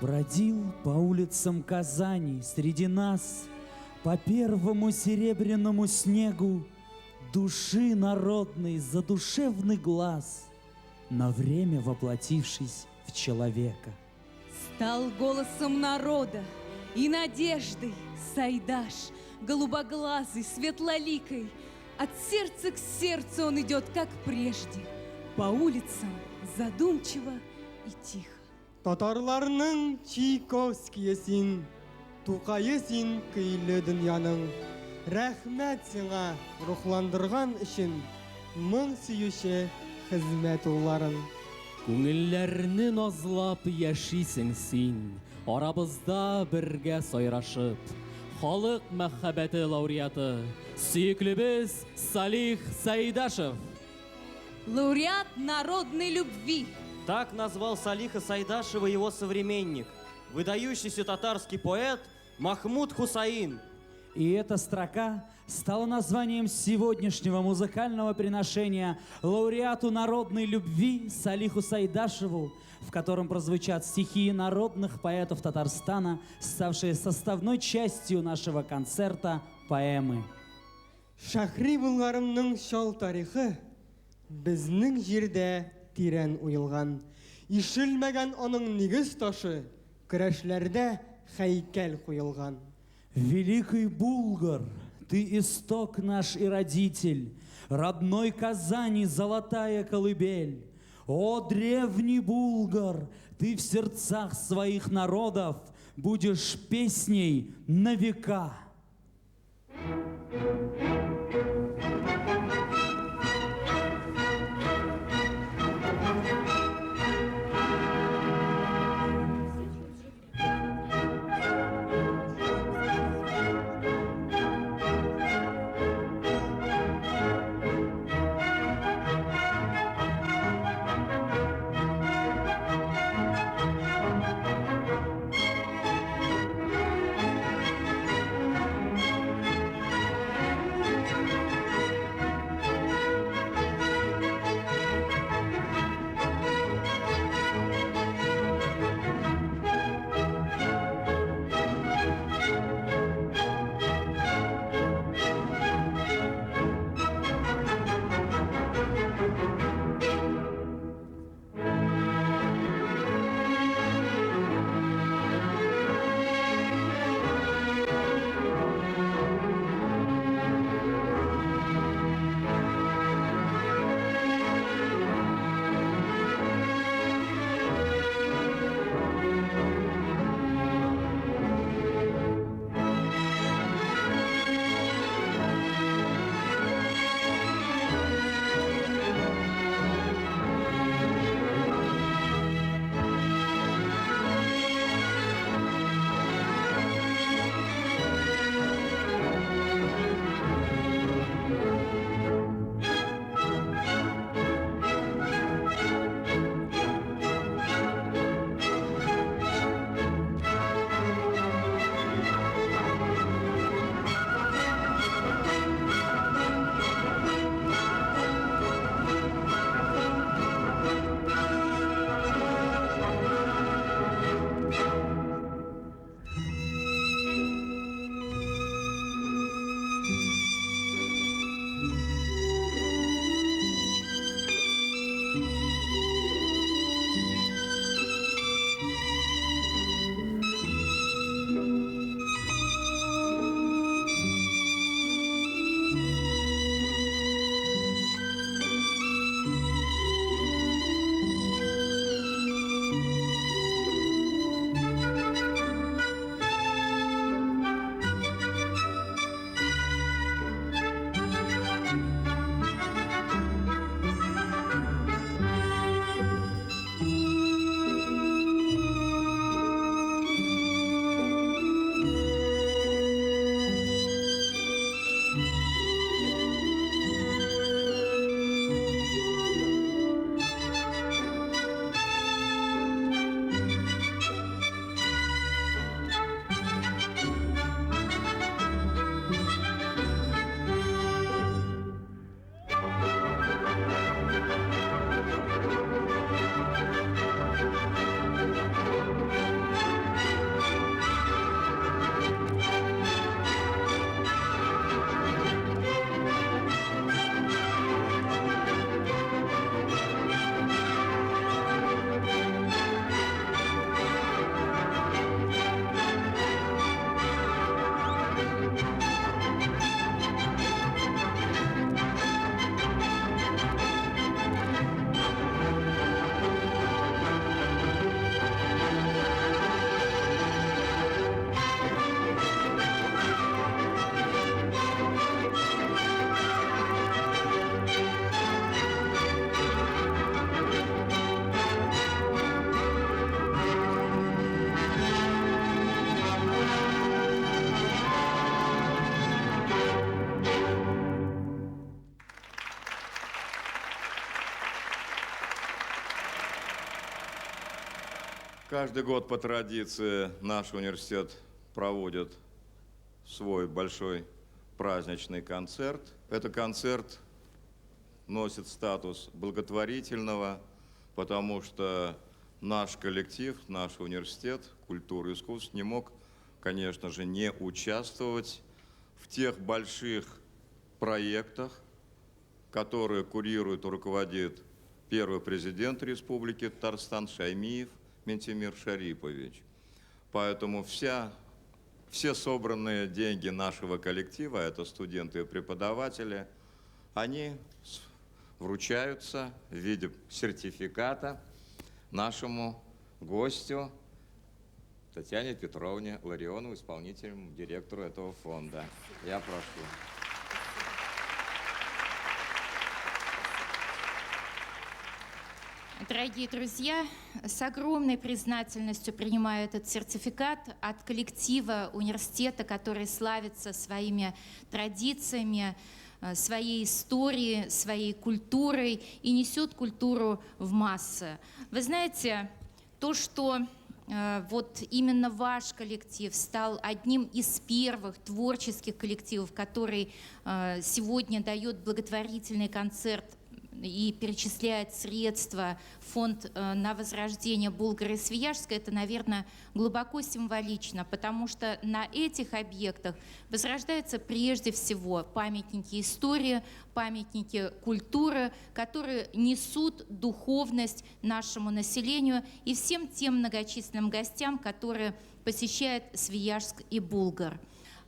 Бродил по улицам Казани среди нас, по первому серебряному снегу, души народной задушевный глаз, на время воплотившись в человека. Стал голосом народа и надеждой Сайдаш, голубоглазый, светлоликой. От сердца к сердцу он идет, как прежде, по улицам задумчиво и тихо. Татарларның Чайковские син, Тукае син көйле дөньяның. Рәхмәт сиңа рухландырган өчен моң сөюче хезмәт улларын. Күңелләрне назлап яшисең син, Арабызда бергә сайрашып. Халык мәхәббәте лауреаты, Сөеклебез Салих Сәйдәшев! Лауреат народной любви. Так назвал Салиха Сайдашева его современник, выдающийся татарский поэт Махмуд Хусаин. И эта строка стала названием сегодняшнего музыкального приношения лауреату народной любви Салиху Сайдашеву, в котором прозвучат стихи народных поэтов Татарстана, ставшие составной частью нашего концерта поэмы. Шәһри Болгарымның чал тарихы безнең җирдә тирән уелган. Ишелмәгән аның нигез ташы, көрәшләрдә һәйкәл куелган. Великий Булгар, ты исток наш и родитель, родной Казани золотая колыбель. О, древний Булгар, ты в сердцах своих народов будешь песней на века. Каждый год по традиции наш университет проводит свой большой праздничный концерт. Этот концерт носит статус благотворительного, потому что наш коллектив, наш университет культуры и искусств не мог, конечно же, не участвовать в тех больших проектах, которые курирует и руководит первый президент Республики Татарстан Шаймиев Минтимер Шарипович. Поэтому все собранные деньги нашего коллектива, это студенты и преподаватели, они вручаются в виде сертификата нашему гостю Татьяне Петровне Ларионову, исполнительному директору этого фонда. Я прошу. Дорогие друзья, с огромной признательностью принимаю этот сертификат от коллектива университета, который славится своими традициями, своей историей, своей культурой и несет культуру в массы. Вы знаете, то, что вот именно ваш коллектив стал одним из первых творческих коллективов, который сегодня дает благотворительный концерт и перечисляет средства в фонд на возрождение Булгара и Свияжска, это, наверное, глубоко символично, потому что на этих объектах возрождаются прежде всего памятники истории, памятники культуры, которые несут духовность нашему населению и всем тем многочисленным гостям, которые посещают Свияжск и Булгар.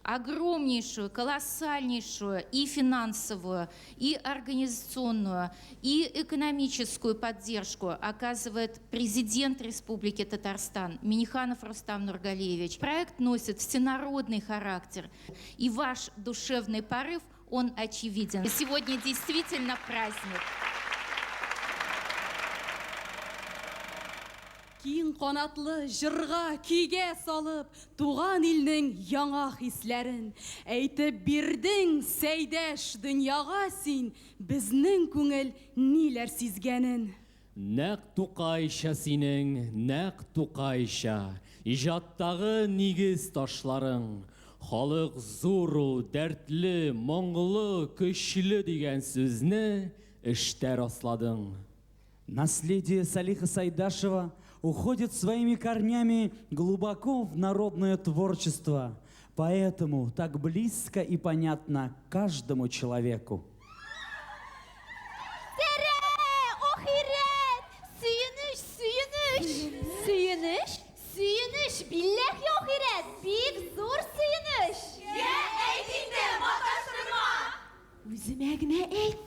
Огромнейшую, колоссальнейшую и финансовую, и организационную, и экономическую поддержку оказывает президент Республики Татарстан Минниханов Рустам Нургалиевич. Проект носит всенародный характер, и ваш душевный порыв, он очевиден. Сегодня действительно праздник. Киң канатлы җырга, көйгә салып, туган илнең яңа хисләрен әйтеп бирдең, Сәйдәш, дөньяга син безнең күңел ниләр сизгәнен. Нәкъ Тукайча синең, нәкъ Тукайча, иҗаттагы нигез ташларың. Халык зур ул, дәртле, моңлы, көчле дигән сүзне эштә расладың. Наследие Салиха Сайдашева уходит своими корнями глубоко в народное творчество, поэтому так близко и понятно каждому человеку. Ахирәт! Сөенеч, сөенеч! Сөенеч? Сөенеч, билләһи ахирәт! Бик зур сөенеч! Йә, әйт инде, маташтырма! Үземә генә әйт!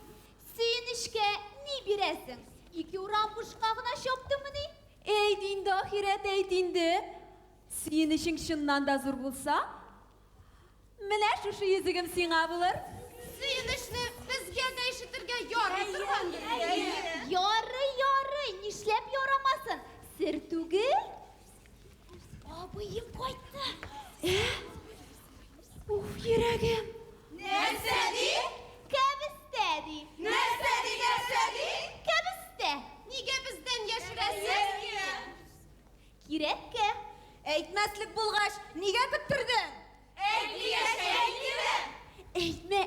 Сөенечкә ни бирәсең? Ике урам бушка гына чаптымыни? Әйт инде, ахирәт, әйт инде. Сөенечең чыннан да зур булса, менә шушы йөзегем сиңа булыр. Сөенечне безгә дә ишетергә ярый торгандыр. Ярый, ярый, нишләп ярамасын? Сер түгел. Абыем кайтты. Уф, йөрәгем. Нәрсә ди? Кәбестә ди. Нәрсә ди, нәрсә ди? Кәбестә. Нигә бездән яшерәсез? Кирәккә. Әйтмәслек булгач, нигә көттердең? Әйт, әйт, Әйтмә,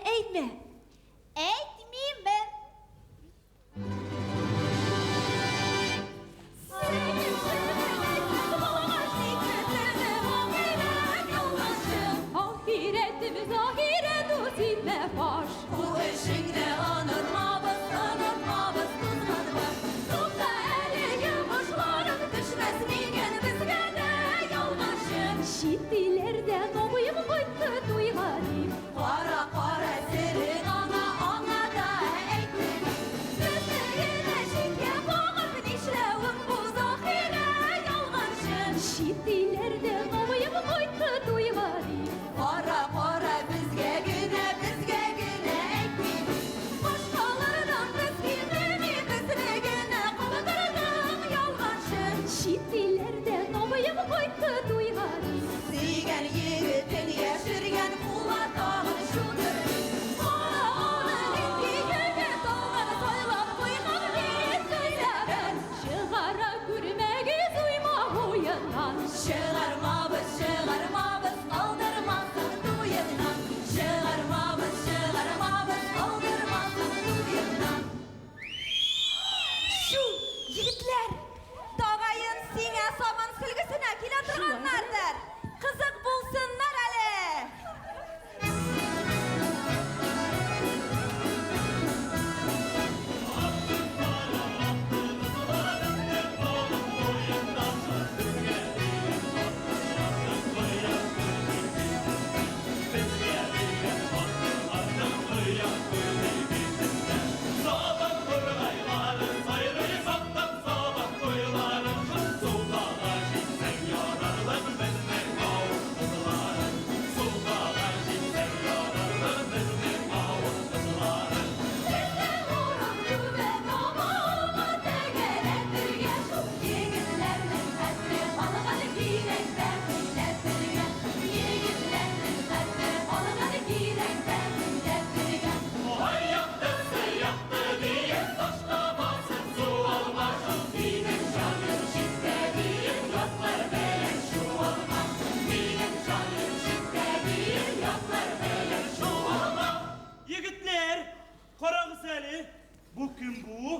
Бу кем бу?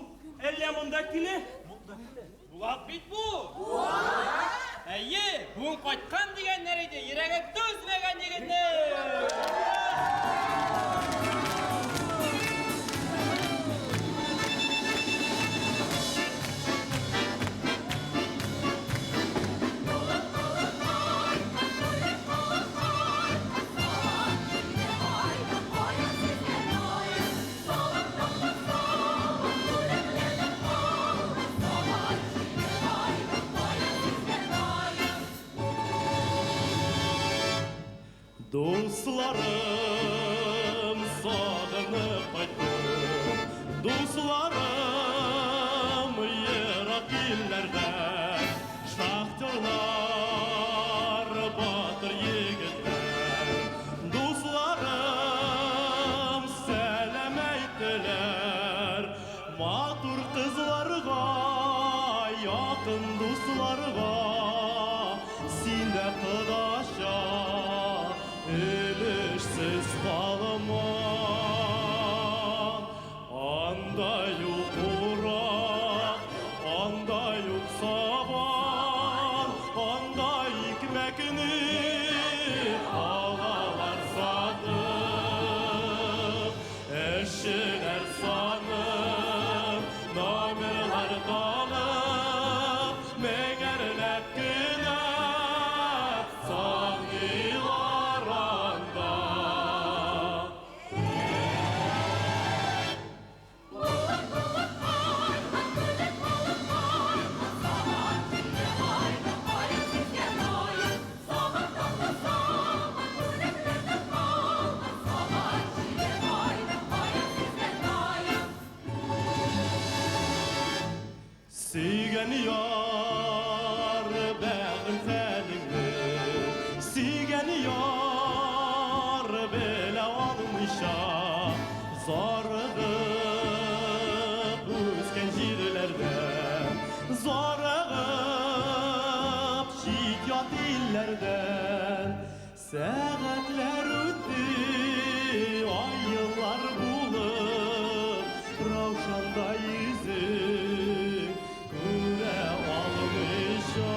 Әллә монда килә? Булат бит бу! Булат? Әйе, бүген кайткан дигәннәр иде, йөрәге түзмәгән егетнең! Дусларым, сагынып кайттым. Дусларым, ерак илләрдән. Шахтерлар, батыр егетләр. Дусларым, сәлам әйттеләр. Матур кызларга, якын дусларга. Син дә кодача, өлешсез калма. Анда юк урак, анда юк сабан, анда икмәкне алалар сатып. Эшчеләр санын, номерлар танып, меңәрләп кенә саныйлар анда. Сөйгән яр бәгырь хәлеңне, сөйгән яр белә алмыйча, зарыгып үскән җирләрдә, зарыгып чит-ят илләрдән. Сәгатьләр үтте, ай еллар булып, Раушанда йөзең күрә алмыйча.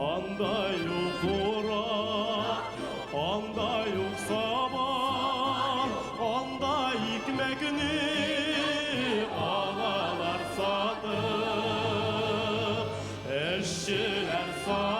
Анда юк урак, анда юк сабан, анда икмәкне алалар сатып. Эшчеләр санын,